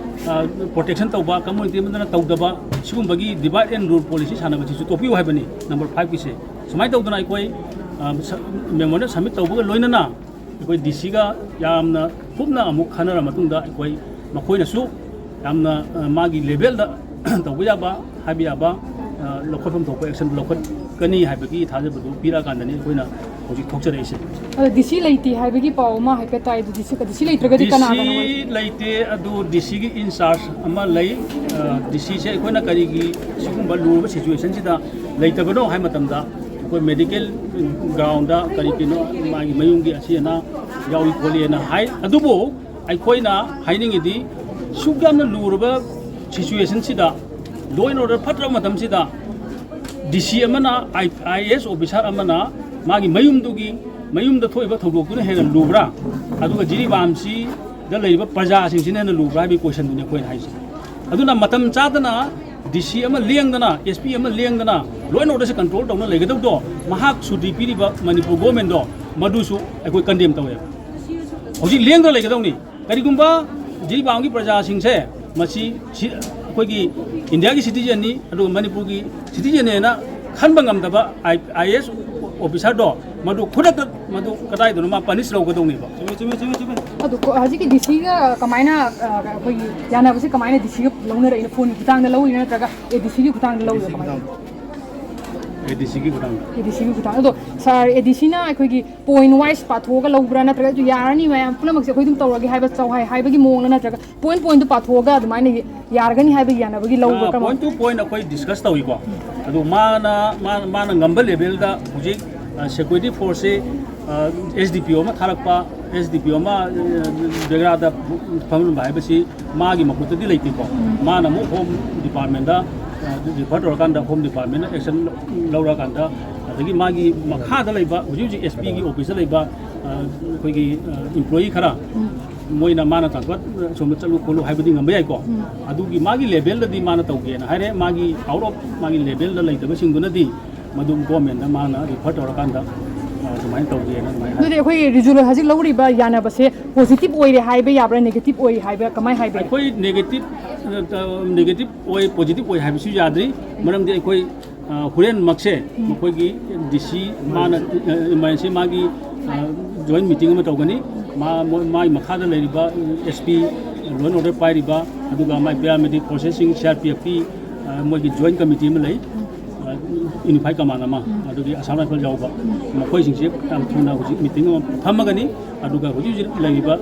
ꯑ, ꯄ꯭ꯔꯣꯇꯦꯛꯁꯟ ꯇꯧꯕ, ꯀꯝꯃꯨꯅꯤꯇꯤ ꯑꯃꯗꯅ ꯇꯧꯗꯕ, ꯁꯤꯒꯨꯝꯕꯒꯤ divide and rule policy ꯁꯥꯟꯅꯕꯁꯤꯁꯨ ꯇꯣꯛꯄꯤꯌꯨ ꯍꯥꯏꯕꯅꯤ, ꯅꯝꯕꯔ ꯐꯥꯏꯚꯀꯤꯁꯦ꯫ ꯁꯨꯃꯥꯏꯅ ꯇꯧꯗꯅ ꯑꯩꯈꯣꯏ, ꯑ, ꯁ-, ꯃꯦꯃꯣꯔꯦꯟꯗꯝ ꯁꯕꯃꯤꯠ ꯇꯧꯕꯒ ꯂꯣꯏꯅꯅ ꯑꯩꯈꯣꯏ ꯗꯤ ꯁꯤꯒ ꯌꯥꯝꯅ ꯀꯨꯞꯅ ꯑꯃꯨꯛ ꯈꯟꯅꯔ ꯃꯇꯨꯡꯗ, ꯑꯩꯈꯣꯏ ꯃꯈꯣꯏꯅꯁꯨ ꯌꯥꯝꯅ, ꯑ, ꯃꯥꯒꯤ ꯂꯦꯚꯦꯜꯗ ꯇꯧꯕ ꯌꯥꯕ, ꯍꯥꯏꯕ ꯌꯥꯕ, ꯑ, ꯂꯧꯈꯠꯐꯝ ꯊꯣꯛꯄ ꯑꯦꯛꯁꯟ ꯂꯧꯈꯠꯀꯅꯤ ꯍꯥꯏꯕꯒꯤ ꯊꯥꯖꯕꯗꯨ ꯄꯤꯔꯛꯑꯀꯥꯟꯗꯅꯤ ꯑꯩꯈꯣꯏꯅ ꯍꯧꯖꯤꯛ ꯊꯣꯛꯆꯔꯛꯏꯁꯦ꯫ ꯑꯗꯣ ꯗꯤ ꯁꯤ ꯂꯩꯇꯦ ꯍꯥꯏꯕꯒꯤ ꯄꯥꯎ ꯑꯃ ꯍꯥꯏꯐꯦꯠ ꯇꯥꯏ꯫ ꯑꯗꯨ ꯗꯤ ꯁꯤ ꯗꯤ ꯁꯤ ꯂꯩꯇ꯭ꯔꯒꯗꯤ ꯀꯅꯥꯒꯅꯣ ꯑꯣꯏ- ꯂꯩꯇꯦ꯫ ꯑꯗꯨ ꯗꯤ ꯁꯤꯒꯤ ꯏꯟꯆꯥꯔꯖ ꯑꯃ ꯂꯩ꯫ ꯗꯤ ꯁꯤꯁꯦ ꯑꯩꯈꯣꯏꯅ ꯀꯔꯤꯒꯤ ꯁꯤꯒꯨꯝꯕ ꯂꯨꯔꯕ ꯁꯤꯆꯨꯋꯦꯁꯟꯁꯤꯗ ꯂꯩꯇꯕꯅꯣ ꯍꯥꯏꯕ ꯃꯇꯝꯗ, ꯑꯩꯈꯣꯏ ꯃꯦꯗꯤꯀꯦꯜ ꯒ꯭ꯔꯥꯎꯟꯗ ꯀꯔꯤ ꯀꯩꯅꯣ ꯃꯥꯒꯤ ꯃꯌꯨꯝꯒꯤ ꯑꯁꯤ ꯑꯅꯥ ꯌꯥꯎꯏ ꯈꯣꯠꯂꯤꯅ ꯍꯥꯏ꯫ ꯑꯗꯨꯕꯨ ꯑꯩꯈꯣꯏꯅ ꯍꯥꯏꯅꯤꯡꯉꯤꯗꯤ, ꯁꯨꯛ ꯌꯥꯝꯅ ꯂꯨꯔꯕ ꯁꯤꯆꯨꯋꯦꯁꯟꯁꯤꯗ, ꯂꯣ ꯑꯦꯟ ꯑꯣꯔꯗꯔ ꯐꯠꯇ꯭ꯔꯕ ꯃꯇꯝꯁꯤꯗ, ꯗꯤ ꯁꯤ ꯑꯃꯅ, ꯑꯥꯏ ꯑꯦ ꯑꯦꯁ ꯑꯣꯐꯤꯁꯥꯔ ꯑꯃꯅ ꯃꯥꯒꯤ ꯃꯌꯨꯝꯗꯨꯒꯤ, ꯃꯌꯨꯝꯗ ꯊꯣꯛꯏꯕ ꯊꯧꯗꯣꯛꯇꯨꯅ ꯍꯦꯟꯅ ꯂꯨꯕ꯭ꯔꯥ, ꯑꯗꯨꯒ ꯖꯤꯔꯤꯕꯥꯝꯁꯤꯗ ꯂꯩꯔꯤꯕ ꯄ꯭ꯔꯖꯥꯁꯤꯡꯁꯤꯅ ꯍꯦꯟꯅ ꯂꯨꯕ꯭ꯔꯥ ꯍꯥꯏꯕꯒꯤ ꯀꯣꯏꯁꯟꯗꯨꯅꯤ ꯑꯩꯈꯣꯏꯅ ꯍꯥꯏꯁꯦ꯫ ꯑꯗꯨꯅ ꯃꯇꯝ ꯆꯥꯗꯅ ꯗꯤ ꯁꯤ ꯑꯃ ꯂꯦꯡꯗꯅ, ꯑꯦꯁ ꯄꯤ ꯑꯃ ꯂꯦꯡꯗꯅ ꯂꯣ ꯑꯦꯟ ꯑꯣꯔꯗꯔꯁꯦ ꯀꯟꯇ꯭ꯔꯣꯜ ꯇꯧꯅ ꯂꯩꯒꯗꯕꯗꯣ, ꯃꯍꯥꯛ ꯁꯨꯇꯤ ꯄꯤꯔꯤꯕ ꯃꯅꯤꯄꯨꯔ ꯒꯣꯔꯃꯦꯟꯗꯣ, ꯃꯗꯨꯁꯨ ꯑꯩꯈꯣꯏ ꯀꯟꯗꯦꯝ ꯇꯧꯋꯦꯕ꯫ ꯍꯧꯖꯤꯛ ꯂꯦꯡꯗꯅ ꯂꯩꯒꯗꯧꯅꯤ꯫ ꯀꯔꯤꯒꯨꯝꯕ ꯖꯤꯔꯤꯕꯥꯝꯒꯤ ꯄ꯭ꯔꯖꯥꯁꯤꯡꯁꯦ ꯃꯁꯤ ꯁꯤ-, ꯑꯩꯈꯣꯏꯒꯤ ꯏꯟꯗꯤꯌꯥꯒꯤ ꯁꯤꯇꯤꯖꯟꯅꯤ, ꯑꯗꯨꯒ ꯃꯅꯤꯄꯨꯔꯒꯤ ꯁꯤꯇꯤꯖꯟꯅꯦꯅ ꯈꯟꯕ ꯉꯝꯗꯕ ꯑꯥꯏ ꯑꯦ ꯑꯦꯁ ꯑꯣꯐꯤꯁꯥꯔꯗꯣ, ꯃꯗꯨ ꯈꯨꯗꯛꯇ ꯃꯗꯨ ꯀꯗꯥꯏꯗꯅꯣ ꯃꯥ ꯄꯅꯤꯁ ꯂꯧꯒꯗꯧꯅꯦꯕ꯫ ꯑꯗꯣ ꯀꯣ-, ꯍꯧꯖꯤꯛꯀꯤ ꯗꯤ ꯁꯤꯒ ꯀꯃꯥꯏꯅ, ꯑ, ꯑꯩꯈꯣꯏꯒꯤ ꯌꯥꯅꯕꯁꯦ ꯀꯃꯥꯏꯅ ꯗꯤ ꯁꯤꯒ ꯂꯧꯅꯔꯛꯏꯅꯣ? ꯐꯣꯟꯒꯤ ꯈꯨꯠꯊꯥꯡꯗ ꯂꯧꯔꯤꯔꯥ, ꯅꯠꯇ꯭ꯔꯒ ꯑꯦ ꯗꯤ ꯁꯤꯒꯤ ꯈꯨꯠꯊꯥꯡꯗ ꯂꯧꯔꯤꯔꯣ? ꯀꯃꯥꯏꯅ? ꯑꯦ ꯗꯤ ꯁꯤꯒꯤ ꯈꯨꯠꯊꯥꯡꯗ꯫ ꯑꯦ ꯗꯤ ꯁꯤꯒꯤ ꯈꯨꯠꯊꯥꯡꯗ꯫ ꯑꯗꯣ ꯁꯥꯔ, ꯑꯦ ꯗꯤ ꯁꯤꯅ ꯑꯩꯈꯣꯏꯒꯤ ꯄꯣꯏꯟꯠ ꯋꯥꯏꯁ ꯄꯥꯊꯣꯛꯑꯒ ꯂꯧꯕ꯭ꯔꯥ, ꯅꯠꯇ꯭ꯔꯒ ꯑꯗꯨ ꯌꯥꯔꯅꯤ, ꯃꯌꯥꯝ ꯄꯨꯝꯅꯃꯛꯁꯦ ꯑꯩꯈꯣꯏ ꯑꯗꯨꯝ ꯇꯧꯔꯒꯦ ꯍꯥꯏꯕ ꯆꯥꯎꯍꯥꯏ ꯍꯥꯏꯕꯒꯤ ꯃꯑꯣꯡꯗ, ꯅꯠꯇ꯭ꯔꯒ ꯄꯣꯏꯟꯠ ꯄꯣꯏꯟꯠꯇꯨ ꯄꯥꯊꯣꯛꯑꯒ ꯑꯗꯨꯃꯥꯏꯅ ꯌꯥꯔꯒꯅꯤ ꯍꯥꯏꯕꯒꯤ ꯌꯥꯅꯕꯒꯤ ꯂꯧꯕ꯭ꯔꯥ? ꯀꯃꯥꯏꯅ? ꯄꯣꯏꯟꯠ ꯇꯨ ꯄꯣꯏꯟꯠ ꯑꯩꯈꯣꯏ ꯗꯤꯁꯀꯁ ꯇꯧꯏꯀꯣ꯫ ꯑꯗꯨ ꯃꯥꯅ, ꯃꯥꯅ, ꯃꯥꯅ ꯉꯝꯕ ꯂꯦꯚꯦꯜꯗ ꯍꯧꯖꯤꯛ ꯁꯦꯀ꯭ꯌꯨꯔꯤꯇꯤ ꯐꯣꯔꯁꯁꯤ ꯑꯦꯁ ꯗꯤ ꯄꯤ ꯑꯣ ꯑꯃ ꯊꯥꯔꯛꯄ, ꯑꯦꯁ ꯗꯤ ꯄꯤ ꯑꯣ ꯑꯃ, ꯑ, ꯕꯦꯒ꯭ꯔꯥꯗ ꯐꯝꯍꯟꯕ ꯍꯥꯏꯕꯁꯤ ꯃꯥꯒꯤ ꯃꯈꯨꯠꯇꯗꯤ ꯂꯩꯇꯦꯀꯣ꯫ ꯃꯥꯅ ꯑꯃꯨꯛ ꯍꯣꯝ ꯗꯤꯄꯥꯔꯠꯃꯦꯟꯗ, ꯑ, ꯔꯤꯐꯔ ꯇꯧꯔꯀꯥꯟꯗ ꯍꯣꯝ ꯗꯤꯄꯥꯔꯠꯃꯦꯟꯅ ꯑꯦꯛꯁꯟ ꯂꯧꯔꯀꯥꯟꯗ, ꯑꯗꯒꯤ ꯃꯥꯒꯤ ꯃꯈꯥꯗ ꯂꯩꯕ, ꯍꯧꯖꯤꯛ ꯍꯧꯖꯤꯛ ꯑꯦꯁ ꯄꯤꯒꯤ ꯑꯣꯐꯤꯁꯇ ꯂꯩꯕ, ꯑ, ꯑꯩꯈꯣꯏꯒꯤ, ꯑ, ꯏꯝꯄ꯭ꯂꯣꯌꯤ ꯈꯔ, ꯃꯣꯏꯅ ꯃꯥꯅ ꯇꯥꯟꯊꯣꯛ, ꯑꯁꯣꯝꯗ ꯆꯠꯂꯨ ꯈꯣꯠꯂꯨ ꯍꯥꯏꯕꯗꯤ ꯉꯝꯕ ꯌꯥꯏꯀꯣ꯫ ꯑꯗꯨꯒꯤ ꯃꯥꯒꯤ ꯂꯦꯚꯦꯜꯗꯗꯤ ꯃꯥꯅ ꯇꯧꯒꯦꯅ ꯍꯥꯏꯔꯦ꯫ ꯃꯥꯒꯤ ꯑꯥꯎꯠ ꯑꯣꯐ ꯃꯥꯒꯤ ꯂꯦꯚꯦꯜꯗ ꯂꯩꯇꯕꯁꯤꯡꯗꯨꯅꯗꯤ ꯃꯗꯨ ꯒꯣꯔꯃꯦꯟꯗ ꯃꯥꯅ ꯔꯤꯐꯔ ꯇꯧꯔꯀꯥꯟꯗ, ꯑ, ꯑꯗꯨꯃꯥꯏꯅ ꯇꯧꯒꯦꯅ ꯑꯗꯨꯃꯥꯏꯅ ꯍꯥꯏ꯫ ꯑꯗꯨꯗꯤ ꯑꯩꯈꯣꯏ ꯔꯤꯖꯨꯂꯔ ꯍꯧꯖꯤꯛ ꯂꯧꯔꯤꯕ ꯌꯥꯅꯕꯁꯦ ꯄꯣꯖꯤꯇꯤꯚ ꯑꯣꯏꯔꯦ ꯍꯥꯏꯕ ꯌꯥꯕ꯭ꯔꯥ, ꯅꯦꯒꯦꯇꯤꯚ ꯑꯣꯏꯔꯦ ꯍꯥꯏꯕ, ꯀꯃꯥꯏꯅ ꯍꯥꯏꯕ? ꯑꯩꯈꯣꯏ ꯅꯦꯒꯦꯇꯤꯚ, ꯑ, ꯅꯦꯒꯦꯇꯤꯚ ꯑꯣꯏ, ꯄꯣꯖꯤꯇꯤꯚ ꯑꯣꯏ ꯍꯥꯏꯕꯁꯨ ꯌꯥꯗ꯭ꯔꯤ꯫ ꯃꯔꯝꯗꯤ ꯑꯩꯈꯣꯏ, ꯑ, ꯍꯣꯔꯦꯟꯃꯛꯁꯦ ꯃꯈꯣꯏꯒꯤ ꯗꯤ ꯁꯤ ꯃꯥꯅ, ꯑ, ꯏꯃꯥꯔꯖꯦꯟꯁꯤ ꯃꯥꯒꯤ, ꯑ, ꯖꯣꯏꯟ ꯃꯤꯇꯤꯡ ꯑꯃ ꯇꯧꯒꯅꯤ꯫ ꯃꯥ-, ꯃꯣꯏ-, ꯃꯥꯒꯤ ꯃꯈꯥꯗ ꯂꯩꯔꯤꯕ S P, law and order ꯄꯥꯏꯔꯤꯕ, ꯑꯗꯨꯒ ꯃꯥꯏ ꯄꯦꯔꯥꯃꯤꯂꯤꯇꯔꯤ ꯐꯣꯔꯁꯦꯁꯁꯤꯡ, ꯁꯤ ꯑꯥꯔ ꯄꯤ ꯑꯦꯐꯀꯤ, ꯑ, ꯃꯣꯏꯒꯤ ꯖꯣꯏꯟ ꯀꯃꯤꯇꯤ ꯑꯃ ꯂꯩ, ꯑ, ꯌꯨꯅꯤꯐꯥꯏꯠ ꯀꯃꯥꯟ ꯑꯃ, ꯑꯗꯨꯒꯤ ꯑꯁꯥꯝ ꯔꯥꯏꯐꯜ ꯌꯥꯎꯕ ꯃꯈꯣꯏꯁꯤꯡꯁꯦ ꯌꯥꯝ ꯊꯨꯅ ꯍꯧꯖꯤꯛ ꯃꯤꯇꯤꯡ ꯑꯃ ꯐꯝꯃꯒꯅꯤ꯫ ꯑꯗꯨꯒ ꯍꯧꯖꯤꯛ ꯍꯧꯖꯤꯛ ꯂꯩꯔꯤꯕ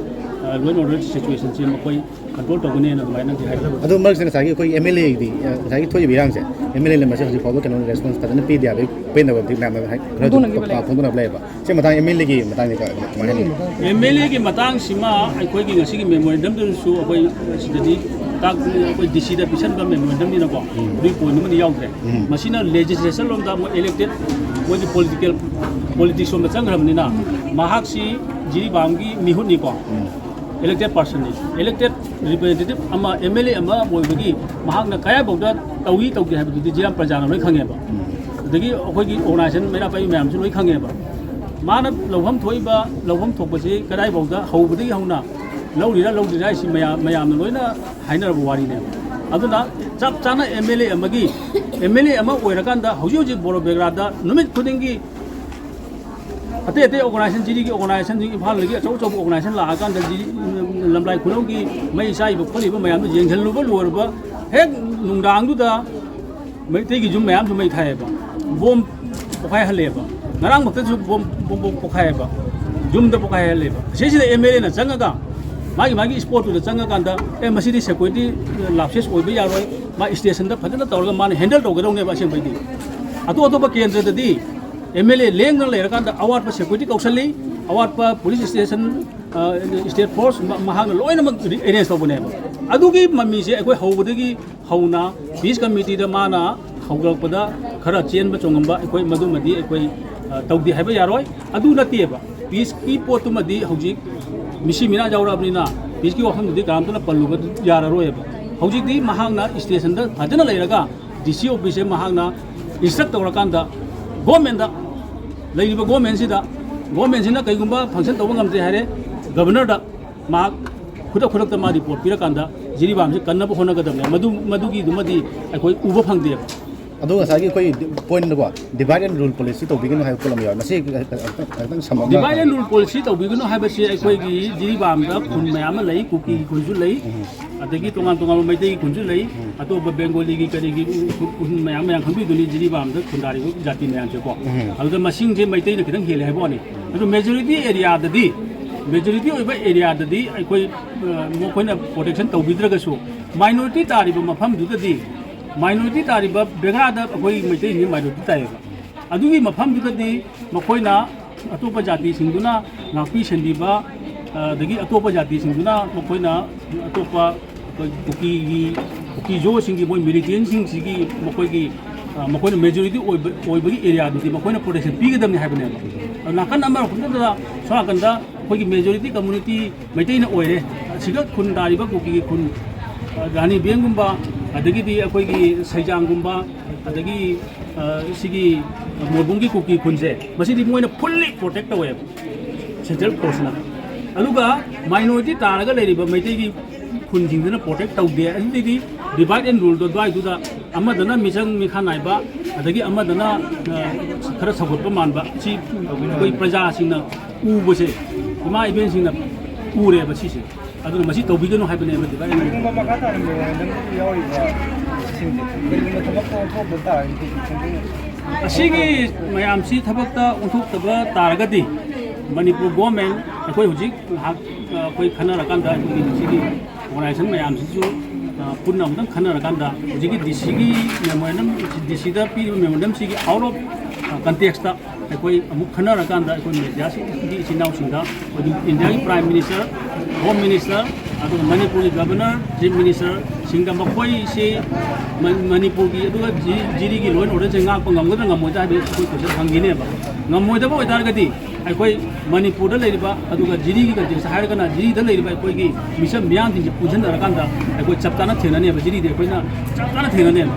ꯂꯣ ꯑꯦꯟ ꯑꯣꯔꯗꯔ ꯁꯤꯆꯨꯋꯦꯁꯟꯁꯦ ꯃꯈꯣꯏ ꯀꯟꯇ꯭ꯔꯣꯜ ꯇꯧꯒꯅꯦꯅ ꯑꯗꯨꯃꯥꯏꯅꯗꯤ ꯍꯥꯏ꯫ ꯑꯗꯨ ꯃꯔꯛꯁꯤꯗ ꯉꯁꯥꯏꯒꯤ ꯑꯩꯈꯣꯏ ꯑꯦꯝ ꯑꯦꯜ ꯑꯦꯒꯤꯗꯤ ꯉꯁꯥꯏꯒꯤ ꯊꯣꯛꯏꯕ ꯏꯔꯥꯡꯁꯦ, ꯑꯦꯝ ꯑꯦꯜ ꯑꯦꯅ ꯃꯁꯤ ꯍꯧꯖꯤꯛ ꯐꯥꯎꯕ ꯀꯩꯅꯣ ꯔꯦꯁꯄꯣꯟꯁ ꯐꯖꯅ ꯄꯤꯗꯦ ꯍꯥꯏꯕꯒꯤ ꯄꯦꯟꯗꯕꯗꯤ ꯃꯌꯥꯝꯅ ꯍꯥꯏ, ꯈꯔ ꯑꯗꯨꯝ ꯐꯣꯡꯗꯣꯛꯅꯕ ꯂꯩꯌꯦꯕ꯫ ꯁꯤ ꯃꯇꯥꯡ ꯑꯦꯝ ꯑꯦꯜ ꯑꯦꯒꯤ ꯃꯇꯥꯡꯗꯤ ꯀꯃꯥꯏꯅ ꯍꯥꯏꯅꯤꯡꯉꯤ? ꯑꯦꯝ ꯑꯦꯜ ꯑꯦꯒꯤ ꯃꯇꯥꯡꯁꯤꯃ ꯑꯩꯈꯣꯏꯒꯤ ꯉꯁꯤꯒꯤ ꯃꯦꯃꯣꯔꯦꯟꯗꯝꯗꯨꯁꯨ ꯑꯩꯈꯣꯏ ꯁꯤꯗꯗꯤ ꯇꯥꯛ-, ꯑꯩꯈꯣꯏ ꯗꯤ ꯁꯤꯗ ꯄꯤꯁꯟꯕ ꯃꯦꯃꯣꯔꯦꯟꯗꯝꯅꯤꯅꯀꯣ, ꯑꯗꯨꯒꯤ ꯄꯣꯏꯟ ꯑꯃꯗꯤ ꯌꯥꯎꯗ꯭ꯔꯦ꯫ ꯃꯁꯤꯅ ꯂꯦꯖꯤꯁꯂꯦꯁꯟ ꯂꯣꯝꯗ ꯃꯣꯏ ꯏꯂꯦꯛꯇꯦꯠ, ꯃꯣꯏꯒꯤ ꯄꯣꯂꯤꯇꯤꯀꯦꯜ, ꯄꯣꯂꯤꯇꯤꯛꯁ ꯂꯣꯝꯗ ꯆꯪꯈ꯭ꯔꯕꯅꯤꯅ, ꯃꯍꯥꯛꯁꯤ ꯖꯤꯔꯤꯕꯥꯝꯒꯤ ꯃꯤꯍꯨꯠꯅꯤꯀꯣ, ꯏꯂꯦꯛꯇꯦꯠ ꯄꯥꯔꯁꯟꯅꯤ꯫ ꯏꯂꯦꯛꯇꯦꯠ ꯔꯤꯄ꯭ꯔꯖꯦꯟꯇꯦꯇꯤꯚ ꯑꯃ, ꯑꯦꯝ ꯑꯦꯜ ꯑꯦ ꯑꯃ ꯑꯣꯏꯕꯒꯤ ꯃꯍꯥꯛꯅ ꯀꯗꯥꯏꯐꯥꯎꯗ ꯇꯧꯏ ꯇꯧꯗꯦ ꯍꯥꯏꯕꯗꯨꯗꯤ ꯖꯤꯔꯤꯕꯥꯝ ꯄ꯭ꯔꯖꯥꯅ ꯂꯣꯏ ꯈꯪꯉꯦꯕ꯫ ꯑꯗꯒꯤ ꯑꯩꯈꯣꯏꯒꯤ ꯑꯣꯔꯒꯅꯥꯏꯖꯦꯁꯟ ꯃꯩꯔꯥ ꯄꯥꯏꯕꯤ ꯃꯌꯥꯝꯁꯨ ꯂꯣꯏ ꯈꯪꯉꯦꯕ꯫ ꯃꯥꯅ ꯂꯧꯐꯝ ꯊꯣꯛꯏꯕ, ꯂꯧꯐꯝ ꯊꯣꯛꯄꯁꯤ ꯀꯗꯥꯏꯐꯥꯎꯗ ꯍꯧꯕꯗꯒꯤ ꯍꯧꯅ ꯂꯧꯔꯤꯔꯥ ꯂꯧꯗ꯭ꯔꯤꯔꯥ ꯍꯥꯏꯁꯤ ꯃꯌꯥꯝ, ꯃꯌꯥꯝꯅ ꯂꯣꯏꯅ ꯍꯥꯏꯅꯔꯕ ꯋꯥꯔꯤꯅꯦꯕ꯫ ꯑꯗꯨꯅ ꯆꯞ ꯆꯥꯅ ꯑꯦꯝ ꯑꯦꯜ ꯑꯦ ꯑꯃꯒꯤ, ꯑꯦꯝ ꯑꯦꯜ ꯑꯦ ꯑꯃ ꯑꯣꯏꯔꯀꯥꯟꯗ ꯍꯧꯖꯤꯛ ꯍꯧꯖꯤꯛ ꯕꯣꯔꯣꯕꯦꯒ꯭ꯔꯥꯗ ꯅꯨꯃꯤꯠ ꯈꯨꯗꯤꯡꯒꯤ ꯑꯇꯩ ꯑꯇꯩ ꯑꯣꯔꯒꯅꯥꯏꯖꯦꯁꯟ, ꯖꯤꯔꯤꯒꯤ ꯑꯣꯔꯒꯅꯥꯏꯖꯦꯁꯟꯁꯤꯡ, ꯏꯝꯐꯥꯜꯗꯒꯤ ꯑꯆꯧ ꯑꯆꯧꯕ ꯑꯣꯔꯒꯅꯥꯏꯖꯦꯁꯟ ꯂꯥꯛꯑꯀꯥꯟꯗ ꯖꯤꯔꯤ, ꯂꯝꯂꯥꯏ ꯈꯨꯅꯧꯒꯤ ꯃꯩ ꯆꯥꯛꯏꯕ ꯈꯣꯠꯂꯤꯕ ꯃꯌꯥꯝꯗꯨ ꯌꯦꯡꯁꯤꯜꯂꯨꯕ ꯂꯣꯏꯔꯕ ꯍꯦꯛ ꯅꯨꯡꯗꯥꯡꯗꯨꯗ ꯃꯩꯇꯩꯒꯤ ꯌꯨꯝ ꯃꯌꯥꯝꯁꯨ ꯃꯩ ꯊꯥꯏꯌꯦꯕ, ꯕꯣꯝ ꯄꯣꯈꯥꯏꯍꯜꯂꯦꯕ꯫ ꯉꯔꯥꯡꯃꯛꯇꯁꯨ ꯕꯣꯝ, ꯕꯣꯝ, ꯕꯣꯝ ꯄꯣꯈꯥꯏꯌꯦꯕ, ꯌꯨꯝꯗ ꯄꯣꯈꯥꯏꯍꯜꯂꯦꯕ꯫ ꯑꯁꯤꯁꯤꯗ ꯑꯦꯝ ꯑꯦꯜ ꯑꯦꯅ ꯆꯪꯉꯒ ꯃꯥꯒꯤ, ꯃꯥꯒꯤ ꯏꯁꯄꯣꯠꯇꯨꯗ ꯆꯪꯉꯀꯥꯟꯗ, "ꯑꯦ, ꯃꯁꯤꯗꯤ ꯁꯦꯀ꯭ꯌꯨꯔꯤꯇꯤ ꯂꯥꯞꯁꯦꯁ ꯑꯣꯏꯕ ꯌꯥꯔꯣꯏ, ꯃꯥ ꯏꯁꯇꯦꯁꯟꯗ ꯐꯖꯅ ꯇꯧꯔꯒ ꯃꯥꯅ ꯍꯦꯟꯗꯜ ꯇꯧꯒꯗꯧꯅꯦꯕ ꯑꯁꯦꯡꯕꯩꯗꯤ"꯫ ꯑꯇꯣꯞ ꯑꯇꯣꯞꯄ ꯀꯦꯟꯗ꯭ꯔꯗꯗꯤ ꯑꯦꯝ ꯑꯦꯜ ꯑꯦ ꯂꯦꯡꯗꯅ ꯂꯩꯔꯀꯥꯟꯗ ꯑꯋꯥꯠꯄ ꯁꯦꯀ꯭ꯌꯨꯔꯤꯇꯤ ꯀꯧꯁꯜꯂꯤ, ꯑꯋꯥꯠꯄ ꯄꯨꯂꯤꯁ ꯏꯁꯇꯦꯁꯟ, ꯑ, ꯏꯁꯇꯦꯠ ꯐꯣꯔꯁ ꯃ-, ꯃꯍꯥꯛꯅ ꯂꯣꯏꯅꯃꯛ ꯑꯦꯔꯦꯟꯖ ꯇꯧꯕꯅꯦꯕ꯫ ꯑꯗꯨꯒꯤ ꯃꯃꯤꯁꯦ ꯑꯩꯈꯣꯏ ꯍꯧꯕꯗꯒꯤ ꯍꯧꯅ ꯄꯤꯁ ꯀꯃꯤꯇꯤꯗ ꯃꯥꯅ ꯍꯧꯒꯠꯂꯛꯄꯗ ꯈꯔ ꯆꯦꯟꯕ ꯆꯣꯡꯉꯝꯕ ꯑꯩꯈꯣꯏ ꯃꯗꯨꯃꯗꯤ ꯑꯩꯈꯣꯏ, ꯑ, ꯇꯧꯗꯦ ꯍꯥꯏꯕ ꯌꯥꯔꯣꯏ꯫ ꯑꯗꯨ ꯅꯠꯇꯦꯕ, ꯄꯤꯁꯀꯤ ꯄꯣꯠꯇꯨꯃꯗꯤ ꯍꯧꯖꯤꯛ ꯃꯤꯁꯤ ꯃꯤꯅꯥ ꯌꯥꯎꯔꯛꯑꯕꯅꯤꯅ ꯄꯤꯁꯀꯤ ꯋꯥꯐꯝꯗꯨꯗꯤ ꯀꯅꯥꯝꯇꯅ ꯄꯜꯂꯨꯕ ꯌꯥꯔꯔꯣꯏꯕ꯫ ꯍꯧꯖꯤꯛꯇꯤ ꯃꯍꯥꯛꯅ ꯏꯁꯇꯦꯁꯟꯗ ꯐꯖꯅ ꯂꯩꯔꯒ ꯗꯤ ꯁꯤ ꯑꯣꯐꯤꯁꯁꯦ ꯃꯍꯥꯛꯅ ꯏꯟꯁꯇ꯭ꯔꯛ ꯇꯧꯔꯀꯥꯟꯗ ꯒꯣꯔꯃꯦꯟꯗ, ꯂꯩꯔꯤꯕ ꯒꯣꯔꯃꯦꯟꯁꯤꯗ, ꯒꯣꯔꯃꯦꯟꯁꯤꯅ ꯀꯩꯒꯨꯝꯕ ꯐꯪꯁꯟ ꯇꯧꯕ ꯉꯝꯗ꯭ꯔꯦ ꯍꯥꯏꯔꯦ, ꯒꯕꯔꯅꯔꯗ ꯃꯍꯥꯛ ꯈꯨꯗꯛ ꯈꯨꯗꯛꯇ ꯃꯥ ꯔꯤꯄꯣꯔꯠ ꯄꯤꯔꯀꯥꯟꯗ ꯖꯤꯔꯤꯕꯥꯝꯁꯤ ꯀꯟꯅꯕ ꯍꯣꯠꯅꯒꯗꯕꯅꯦ꯫ ꯃꯗꯨ, ꯃꯗꯨꯒꯤꯗꯨꯃꯗꯤ ꯑꯩꯈꯣꯏ ꯎꯕ ꯐꯪꯗꯦꯕ꯫ ꯑꯗꯣ ꯉꯁꯥꯏꯒꯤ ꯑꯩꯈꯣꯏ ꯗꯤ-, point ꯗꯀꯣ, divide and rule policy ꯇꯧꯕꯤꯒꯅꯨ ꯍꯥꯏꯕ ꯄꯣꯠ ꯑꯃ ꯌꯥꯎꯋꯦ꯫ ꯃꯁꯤ ꯈꯤꯇꯪ ꯁꯝꯂꯞꯅ divide and rule policy ꯇꯧꯕꯤꯒꯅꯨ ꯍꯥꯏꯕꯁꯤ ꯑꯩꯈꯣꯏꯒꯤ ꯖꯤꯔꯤꯕꯥꯝꯗ ꯈꯨꯟ ꯃꯌꯥꯝ ꯑꯃ ꯂꯩ, ꯀꯨꯀꯤꯒꯤ ꯈꯨꯟꯁꯨ ꯂꯩ, ꯎꯝ꯫ ꯑꯗꯒꯤ ꯇꯣꯉꯥꯟ ꯇꯣꯉꯥꯟꯕ ꯃꯩꯇꯩꯒꯤ ꯈꯨꯟꯁꯨ ꯂꯩ, ꯎꯝ꯫ ꯑꯇꯣꯞꯄ ꯕꯦꯡꯒꯣꯂꯤꯒꯤ ꯀꯔꯤꯒꯤ ꯈꯨꯟ ꯃꯌꯥꯝ ꯃꯌꯥꯝ ꯈꯪꯕꯤꯗꯨꯅꯤ ꯖꯤꯔꯤꯕꯥꯝꯗ ꯈꯨꯟꯗꯥꯔꯤꯕ ꯖꯥꯇꯤ ꯃꯌꯥꯝꯁꯦꯀꯣ꯫ ꯎꯝ꯫ ꯑꯗꯨꯗ ꯃꯁꯤꯡꯁꯦ ꯃꯩꯇꯩꯅ ꯈꯤꯇꯪ ꯍꯦꯜꯂꯦ ꯍꯥꯏꯕ ꯋꯥꯅꯤ꯫ ꯑꯗꯨ majority area ꯗꯗꯤ, majority ꯑꯣꯏꯕ area ꯗꯗꯤ ꯑꯩꯈꯣꯏ, ꯑ, ꯃꯈꯣꯏꯅ protection ꯇꯧꯕꯤꯗ꯭ꯔꯒꯁꯨ, minority ꯇꯥꯔꯤꯕ ꯃꯐꯝꯗꯨꯗꯗꯤ, minority ꯇꯥꯔꯤꯕ ꯕꯦꯒꯥꯗ ꯑꯩꯈꯣꯏ ꯃꯩꯇꯩꯁꯤꯡꯁꯤ minority ꯇꯥꯏꯌꯦꯕ꯫ ꯑꯗꯨꯒꯤ ꯃꯐꯝꯗꯨꯗꯗꯤ ꯃꯈꯣꯏꯅ ꯑꯇꯣꯞꯄ ꯖꯥꯇꯤꯁꯤꯡꯗꯨꯅ ꯉꯥꯛꯄꯤ ꯁꯦꯟꯕꯤꯕ, ꯑꯗꯒꯤ ꯑꯇꯣꯞꯄ ꯖꯥꯇꯤꯁꯤꯡꯗꯨꯅ ꯃꯈꯣꯏꯅ ꯑꯇꯣꯞꯄ ꯑꯩꯈꯣꯏ ꯀꯨꯀꯤꯒꯤ, ꯀꯨꯀꯤꯖꯣꯁꯤꯡꯒꯤ ꯃꯣꯏ militantꯁꯤꯡꯁꯤꯒꯤ ꯃꯈꯣꯏꯒꯤ, ꯑ, ꯃꯈꯣꯏꯅ majority ꯑꯣꯏꯕ, ꯑꯣꯏꯕꯒꯤ area ꯗꯨꯗꯤ ꯃꯈꯣꯏꯅ protection ꯄꯤꯒꯗꯕꯅꯤ ꯍꯥꯏꯕꯅꯦꯕ꯫ ꯑꯗꯣ ꯅꯥꯀꯟ ꯑꯃꯔꯣꯝꯗ ꯁꯣꯝ ꯅꯥꯀꯟꯗ ꯑꯩꯈꯣꯏꯒꯤ majority community ꯃꯩꯇꯩꯅ ꯑꯣꯏꯔꯦ꯫ ꯑꯁꯤꯗ ꯈꯨꯟ ꯇꯥꯔꯤꯕ ꯀꯨꯀꯤꯒꯤ ꯈꯨꯟ, ꯑ, ꯔꯥꯅꯤ ꯕꯦꯟꯒꯨꯝꯕ, ꯑꯗꯒꯤꯗꯤ ꯑꯩꯈꯣꯏꯒꯤ ꯁꯩꯖꯥꯡꯒꯨꯝꯕ, ꯑꯗꯒꯤ, ꯑ, ꯁꯤꯒꯤ ꯃꯣꯔꯕꯨꯡꯒꯤ ꯀꯨꯀꯤ ꯈꯨꯟꯁꯦ, ꯃꯁꯤꯗꯤ ꯃꯣꯏꯅ fully protect ꯇꯧꯋꯦꯕ central forceꯅ꯫ ꯑꯗꯨꯒ minority ꯇꯥꯔꯒ ꯂꯩꯔꯤꯕ ꯃꯩꯇꯩꯒꯤ ꯈꯨꯟꯁꯤꯡꯗꯨꯅ protect ꯇꯧꯗꯦ꯫ ꯑꯗꯨꯗꯩꯗꯤ divide and ruleꯗꯣ ꯑꯗꯨꯋꯥꯏꯗꯨꯗ ꯑꯃꯗꯅ ꯃꯤꯆꯪ ꯃꯤꯈꯥ ꯅꯥꯏꯕ, ꯑꯗꯒꯤ ꯑꯃꯗꯅ, ꯑ, ꯈꯔ ꯁꯧꯒꯠꯄ ꯃꯥꯟꯕ, ꯁꯤ ꯑꯩꯈꯣꯏ ꯄ꯭ꯔꯖꯥꯁꯤꯡꯅ ꯎꯕꯁꯦ, ꯏꯃꯥ ꯏꯕꯦꯟꯁꯤꯡꯅ ꯎꯔꯦꯕ ꯁꯤꯁꯦ꯫ ꯑꯗꯨꯅ ꯃꯁꯤ ꯇꯧꯕꯤꯒꯅꯨ ꯍꯥꯏꯕꯅꯦꯕ divide and rule꯫ ꯀꯔꯤꯒꯨꯝꯕ ꯃꯈꯥ ꯇꯥꯅ memorandumꯗ ꯌꯥꯎꯔꯤꯕꯁꯤꯡꯁꯦ ꯀꯔꯤꯒꯨꯝꯕ ꯊꯕꯛꯇ ꯑꯣꯟꯊꯣꯛꯄ ꯇꯥꯔꯒꯗꯤ ꯀꯔꯤ ꯈꯟꯕꯤꯅꯤ? ꯑꯁꯤꯒꯤ ꯃꯌꯥꯝꯁꯤ ꯊꯕꯛꯇ ꯑꯣꯟꯊꯣꯛꯇꯕ ꯇꯥꯔꯒꯗꯤ ꯃꯅꯤꯄꯨꯔ government, ꯑꯩꯈꯣꯏ ꯍꯧꯖꯤꯛ ꯉꯥꯏꯍꯥꯛ, ꯑ, ꯑꯩꯈꯣꯏ ꯈꯟꯅꯔꯀꯥꯟꯗ ꯑꯩꯈꯣꯏꯒꯤ ꯁꯤꯒꯤ organization ꯃꯌꯥꯝꯁꯤꯁꯨ, ꯑ, ꯄꯨꯟꯅ ꯑꯃꯨꯛꯇꯪ ꯈꯟꯅꯔꯀꯥꯟꯗ ꯍꯧꯖꯤꯛꯀꯤ DCꯒꯤ memorandum, DCꯗ ꯄꯤꯔꯤꯕ memorandumꯁꯤꯒꯤ out of, ꯑ, contextꯇ ꯑꯩꯈꯣꯏ ꯑꯃꯨꯛ ꯈꯟꯅꯔꯀꯥꯟꯗ ꯑꯩꯈꯣꯏ mediaꯁꯤꯡꯒꯤ ꯏꯆꯤꯟ ꯏꯅꯥꯎꯁꯤꯡꯗ ꯑꯩꯈꯣꯏꯒꯤ Indiaꯒꯤ Prime Minister, Home Minister, ꯑꯗꯨꯒ ꯃꯅꯤꯄꯨꯔꯒꯤ Governor, Chief Ministerꯁꯤꯡꯗ ꯃꯈꯣꯏꯁꯤ ꯃ-, ꯃꯅꯤꯄꯨꯔꯒꯤ ꯑꯗꯨꯒ ꯖꯤ-, ꯖꯤꯔꯤꯒꯤ law and orderꯁꯦ ꯉꯥꯛꯄ ꯉꯝꯒꯗ꯭ꯔꯥ ꯉꯝꯃꯣꯏꯗ꯭ꯔꯥ ꯍꯥꯏꯕꯗꯨ ꯑꯩꯈꯣꯏ question ꯍꯪꯈꯤꯅꯦꯕ꯫ ꯉꯝꯃꯣꯏꯗꯕ ꯑꯣꯏꯇꯥꯔꯒꯗꯤ ꯑꯩꯈꯣꯏ ꯃꯅꯤꯄꯨꯔꯗ ꯂꯩꯔꯤꯕ, ꯑꯗꯨꯒ ꯖꯤꯔꯤꯒꯤ contextꯇ ꯍꯥꯏꯔꯒꯅ ꯖꯤꯔꯤꯗ ꯂꯩꯔꯤꯕ ꯑꯩꯈꯣꯏꯒꯤ ꯃꯤꯆꯝ ꯃꯤꯌꯥꯝꯁꯤꯡꯁꯦ ꯄꯨꯟꯁꯤꯟꯅꯔꯀꯥꯟꯗ ꯑꯩꯈꯣꯏ ꯆꯞ ꯆꯥꯅ ꯊꯦꯡꯅꯅꯦꯕ, ꯖꯤꯔꯤꯗꯤ ꯑꯩꯈꯣꯏꯅ ꯆꯞ ꯆꯥꯅ ꯊꯦꯡꯅꯅꯦꯕ꯫